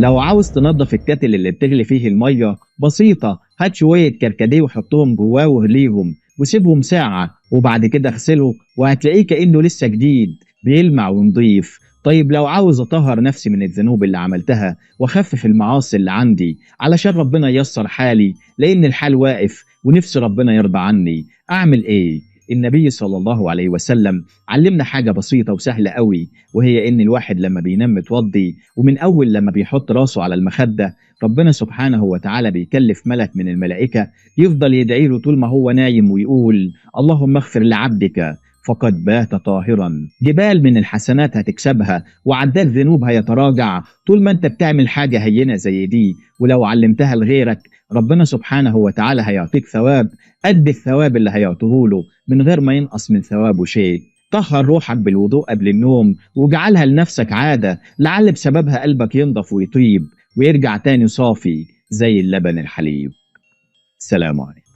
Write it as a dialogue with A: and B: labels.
A: لو عاوز تنظف ال kettle اللي بتغلي فيه المية، بسيطة، هات شوية كركديه وحطهم جواه واغليهم وسيبهم ساعة، وبعد كده اغسله وهتلاقيه كأنه لسه جديد بيلمع ونضيف. طيب لو عاوز أطهر نفسي من الذنوب اللي عملتها وأخفف المعاصي اللي عندي علشان ربنا ييسر حالي، لأن الحال واقف ونفسي ربنا يرضى عني، أعمل إيه؟ النبي صلى الله عليه وسلم علمنا حاجة بسيطة وسهلة قوي، وهي إن الواحد لما بينام متوضي ومن أول لما بيحط راسه على المخدة، ربنا سبحانه وتعالى بيكلف ملك من الملائكة يفضل يدعي له طول ما هو نايم ويقول: اللهم اغفر لعبدك فقد بات طاهرا. جبال من الحسنات هتكسبها وعداد ذنوب هيتراجع طول ما انت بتعمل حاجة هينة زي دي، ولو علمتها لغيرك ربنا سبحانه وتعالى هيعطيك ثواب قد الثواب اللي هيعطيه له من غير ما ينقص من ثوابه شيء. طهر روحك بالوضوء قبل النوم واجعلها لنفسك عادة، لعل بسببها قلبك ينضف ويطيب ويرجع تاني صافي زي اللبن الحليب. سلام عليكم.